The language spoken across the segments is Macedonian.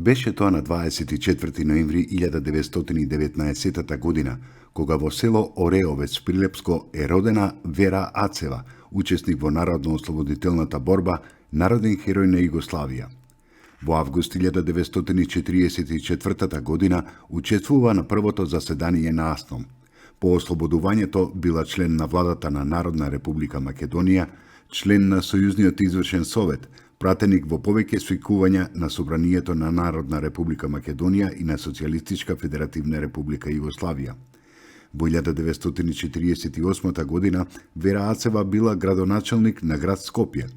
Беше тоа на 24 ноември 1919 година, кога во село Ореовец Прилепско е родена Вера Ацева, учесник во Народно-ослободителната борба, народен херој на Југославија. Во август 1944 година учествува на првото заседание на АСНОМ. По ослободувањето била член на владата на Народна република Македонија, член на Сојузниот извршен совет, пратеник во повеќе свикувања на Собранието на Народна република Македонија и на Социјалистичка федеративна република Југославија. Во 1948 година Вера Ацева била градоначелник на град Скопје.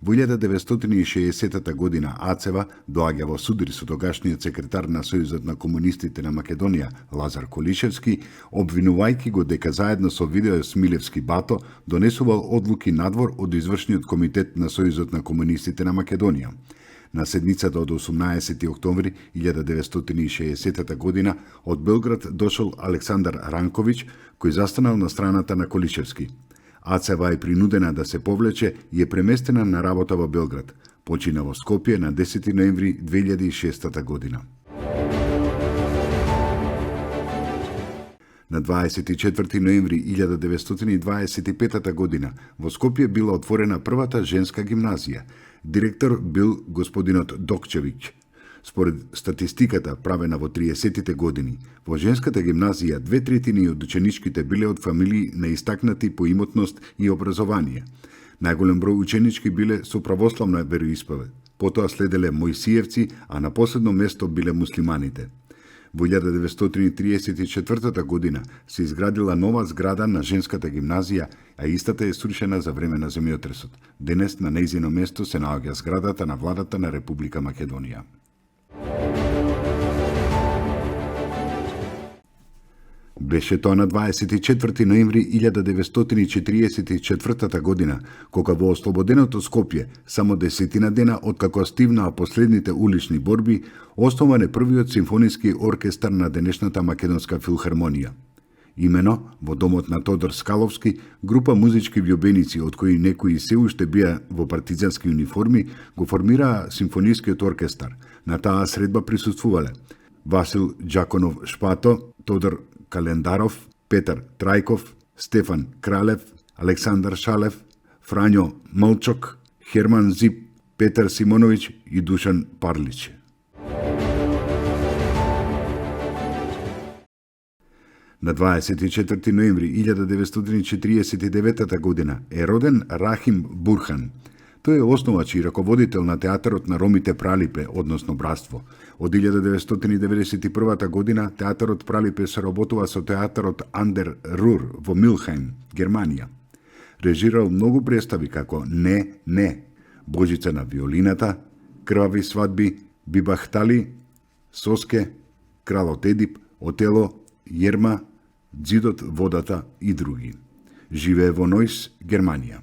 Во 1960 година Ацева доаѓа во суdir со тогашниот секретар на Сојузот на комунистите на Македонија Лазар Колишевски, обвинувајќи го дека заедно со Видој Смилевски Бато донесувал одлуки надвор од извршниот комитет на Сојузот на комунистите на Македонија. На седницата од 18 октомври 1960 година од Белград дошол Александар Ранковиќ, кој застанал на страната на Колишевски. Ацева е принудена да се повлече и е преместена на работа во Белград. Почина во Скопје на 10 ноември 2006 година. На 24 ноември 1925 година во Скопје била отворена првата женска гимназија. Директор бил господинот Докчевиќ. Според статистиката правена во 30-тите години, во женската гимназија 2/3 од ученичките биле од фамилии на истакнати по имотност и образование. Најголем број ученички биле со православна вероисповед. Потоа следеле Мојсиевци, а на последно место биле муслиманите. Во 1934 година се изградила нова зграда на женската гимназија, а истата е срушена за време на земјотресот. Денес на нејзино место се наоѓа зградата на владата на Република Македонија. Беше тоа на 24 ноември 1944 година, кога во ослободеното Скопје, само 10 дена откако стивнаа последните улични борби, основан е првиот симфониски оркестар на денешната Македонска филхармонија. Имено, во домот на Тодор Скаловски, група музички вјубеници, од кои некои се уште бија во партизански униформи, го формираа симфонискиот оркестар. На таа средба присуствувале Васил Џаконов Шпато, Тодор Календаров, Петар Трајков, Стефан Кралев, Александар Шалев, Фрањо Молчок, Херман Зип, Петар Симоновиќ и Душан Парлич. На 24 ноември 1949 година е роден Рахим Бурхан. Тој е основач и раководител на театарот на ромите Пралипе, односно Братство. Од 1991 година театарот Пралипе соработува со театарот Андер Рур во Милхајм, Германија. Режирал многу представи како Не, Божица на виолината, Крвави свадби, Бибахтали, Соске, Кралот Едип, Отело, Јерма, Ѕидот водата и други. Живее во Нојс, Германија.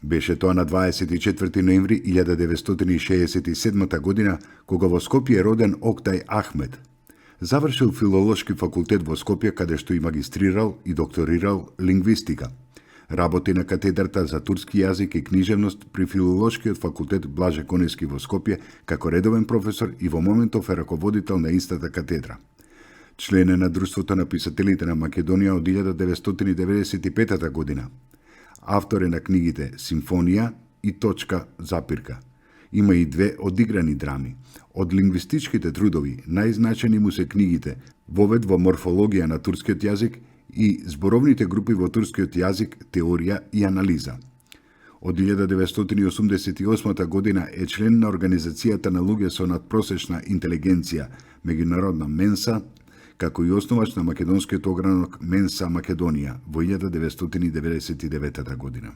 Беше тоа на 24 ноември 1967 година, кога во Скопје е роден Октај Ахмед. Завршил филолошки факултет во Скопје, каде што и магистрирал и докторирал лингвистика. Работи на катедрата за турски јазик и книжевност при филолошкиот факултет Блаже Конески во Скопје како редовен професор и во моментов е раководител на истата катедра. Член е на Друштвото на писателите на Македонија од 1995 година. Автор е на книгите Симфонија и Точка запирка. Има и 2 одиграни драми. Од лингвистичките трудови најзначени му се книгите Вовед во морфологија на турскиот јазик и Зборовните групи во турскиот јазик, теорија и анализа. Од 1988 година е член на Организацијата на луѓе со надпросечна интелигенција, меѓународна Менса, како и основач на македонскиот огранок Менса Македонија во 1999 година.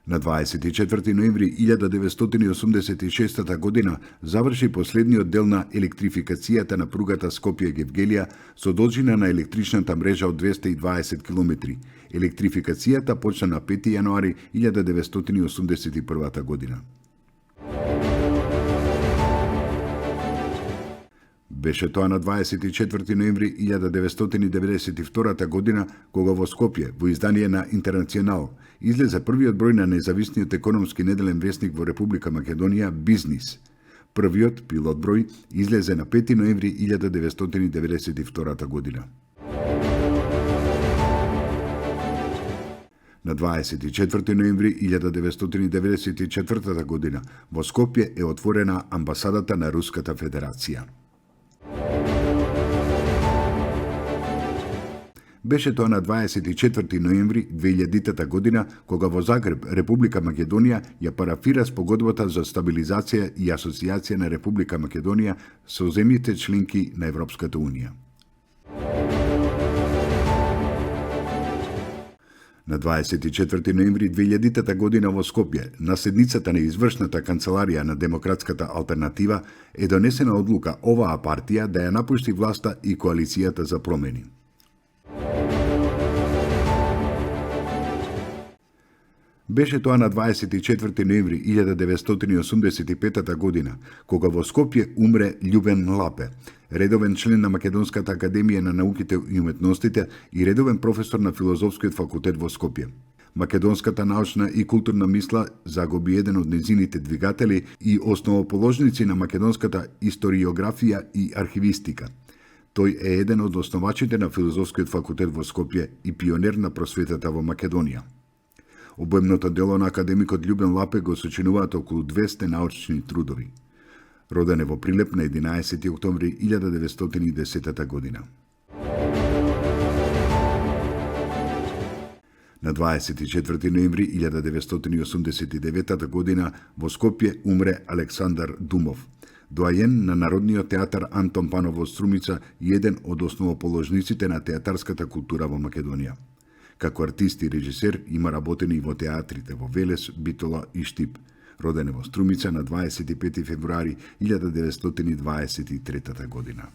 На 24 ноември 1986 година заврши последниот дел на електрификацијата на пругата Скопје-Гевгелија со должина на електричната мрежа од 220 км. Електрификацијата почна на 5 јануари 1981 година. Беше тоа на 24 ноември 1992 година, кога во Скопје, во издание на Интернационал, излезе првиот број на независниот економски неделен весник во Република Македонија Бизнис. Првиот пилот број излезе на 5 ноември 1992 година. На 24 ноември 1994 година во Скопје е отворена амбасадата на Руската Федерација. Беше тоа на 24 ноември 2000 година, кога во Загреб, Република Македонија ја парафира спогодбата за стабилизација и асоциација на Република Македонија со земјите членки на Европската Унија. На 24 ноември 2000 година во Скопје, на седницата на извршната канцеларија на Демократската алтернатива, е донесена одлука оваа партија да ја напушти власта и коалицијата за промени. Беше тоа на 24 ноември 1985 година, кога во Скопје умре Љубен Лапе, редовен член на Македонската академија на науките и уметностите и редовен професор на Филозофскиот факултет во Скопје. Македонската научна и културна мисла загуби еден од незините двигатели и основоположници на македонската историографија и архивистика. Тој е еден од основачите на Филозофскиот факултет во Скопје и пионер на просветата во Македонија. Обемното дело на академикот Љубен Лапе го сочинуваат околу 200 научни трудови. Роден е во Прилеп на 11 октомври 1910 година. На 24 ноември 1989 година во Скопје умре Александар Думов, доајен на Народниот театар Антон Панов во Струмица и еден од основоположниците на театарската култура во Македонија. Како артист и режисер има работени и во театрите во Велес, Битола и Штип. Роден е во Струмица на 25 февруари 1923 година.